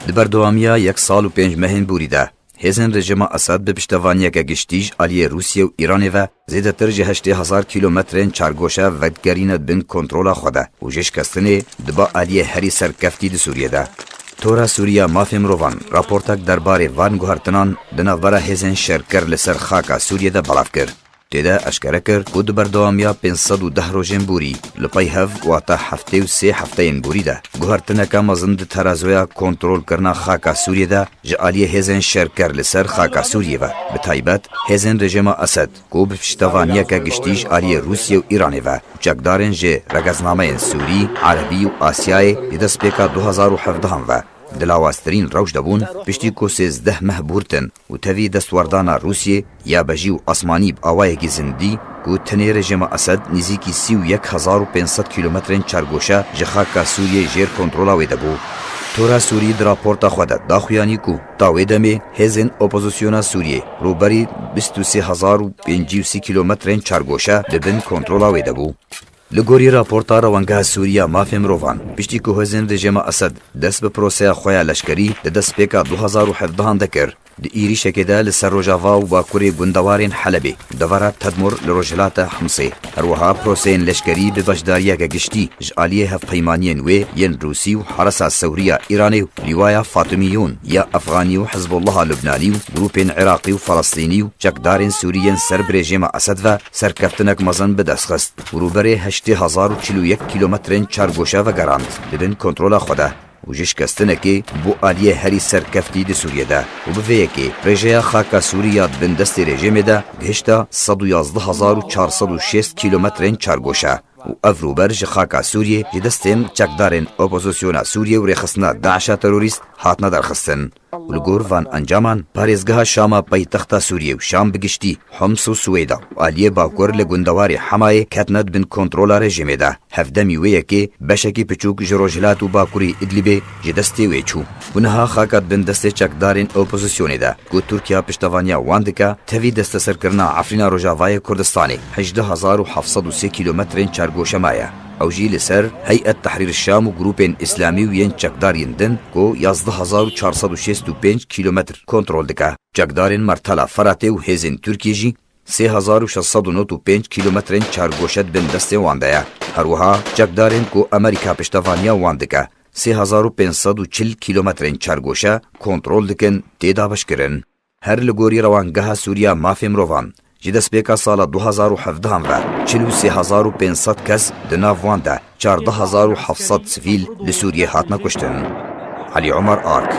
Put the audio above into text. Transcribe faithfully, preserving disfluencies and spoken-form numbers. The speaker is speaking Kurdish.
Di berdewamiya yek sal û pênc mehên borî de, hêzên rejîma Esed bi piştevaniyeke giştî ji aliyê Rûsye û Îranê ve zêdetir ji heştê hezar kîlometrên çargoşe vedigerîne bin kontrola xwe de û ji şikestinê dibe aliyê herî serkeftî di Sûriyê de. Tora Sûrî ya Mafê Mirovan raportek derbarê van guhertinan di navbera hêzên şerker li ser xaka Sûriyê de belav kir. Tê de eşkere kir ku di berdewamiya pênc sed û deh rojên borî, li pey hev, wata heftê û sê hefteyên borî de, guhertineke mezin di terazoya kontrolkirina xaka Sûriyê de ji aliyê hêzên şerker li ser xaka Sûriyê ve, bi taybet hêzên rejîma Esed, ku bi piştevaniyeke giştî ji aliyê Rûsye û Îranê ve û çekdarên ji regeznameyên Sûrî, Erebî û Asyayê ji destpêka du hezar û hevdehan ve di lawaztirîn rewş de bûn, piştî ku sêzdeh meh bûrtin û tevî destwerdana Rûsiyê ya bejî û asmanî bi awayekî zindî, ku tenê rejîma Esed nîzîkî sî û yek hezar û pênc sed kîlometrên çargoşe ji xaka Sûriyê jêr kontrola wê de bû. Tora Sûrî di raporta xwe de daxuyanî ku ta wê demê hêzên opozisyona Sûriyê rûberî bîst û sê hezar û pêncî û sî kîlometrên çargoşe di bin kontrola wê de bû. Li gorî raporta Rewengeha Sûrî ya Mafê Mirovan, piştî ku hêzên rejîma Esed dest bi proseya xwe ya leşkerî di destpêka du hezar û hevdehan de kir, di êrîşekê de li ser rojava û bakurê gundewarên Helebê, devera Tedmur li rojhilata Himsê, her wiha proseyên leşkerî bi beşdariyeke giştî ji aliyê hevpeymaniyên wê yên Rûsî û Heresa Sewrî ya Îranê û Lîwaya Fatimiyûn ya Efxanî û Hizbullaha Lubnanî û grûpên Iraqî û Felestînî û çekdarên Sûrî yên ser bi rejîma Esed ve serkeftinek mezin bi dest xist û rûberê heştê hezar û çil û yek kîlometrên çargoşe vegerand di bin kontrola xwe de û ji şikestinekê bû aliyê herî serkeftî di Sûriyê de û bi vê yekê rêjeya xaka Sûrî ya di bin destê rejîmê de gihişta sed û yazdeh hezar û çar sed û şêst kîlometrên çargoşe û ev rûber ji xaka Sûriyê ji destên çekdarên opozisyona Sûriyê û rêxistina DAIŞa terorîst hatine derxistin. Û li gor van encaman, parêzgeha Şama paytexta Sûriyê û Şam bi giştî, Homs û Swêda û aliyê bakur li gundewarê Hemayê ketine di bin kontrola rejîmê de. Hevdemî wê yekê beşekî piçûk ji rojhilat û bakurî Idlibê ji destê wê çû. Û niha xaka di bin destê çekdarên opozisyonê de, ku Tirkiye piştevaniya wan dike, tevî desteserkirina Efrîna Rojavayê Kurdistanê hejdeh hezar û heft sed û sê kîlometrên çargoşe maye. Ew jî li ser Heyet Tehrîr Şam û grûpên îslamî û yên çekdar yên din ku yazdeh hezar û çar sed û şêst û pênc kîlometr kontrol dike. Çekdarên Mertela Feratê û hêzên Tirkiyê jî sê hezar û şeş sed û nod û pênc kîlometrên çargoşe di bin destê wan de ye. Her wiha çekdarên ku Amerîka piştevaniya wan dike, sê hezar û pênc sed û çil kîlometrên çargoşe kontrol dikin, tê dabeşkirin. Her li gorî Rewangeha Sûrî ya Mafê Mirovan, ji destpêka sala du hezar û hevdehan ve çil û sê hezar û pênc sed kes, di nav wan de çardeh hezar û heft sed sivîl, li Sûriyê hatine kuştin. Elî Omer Ark.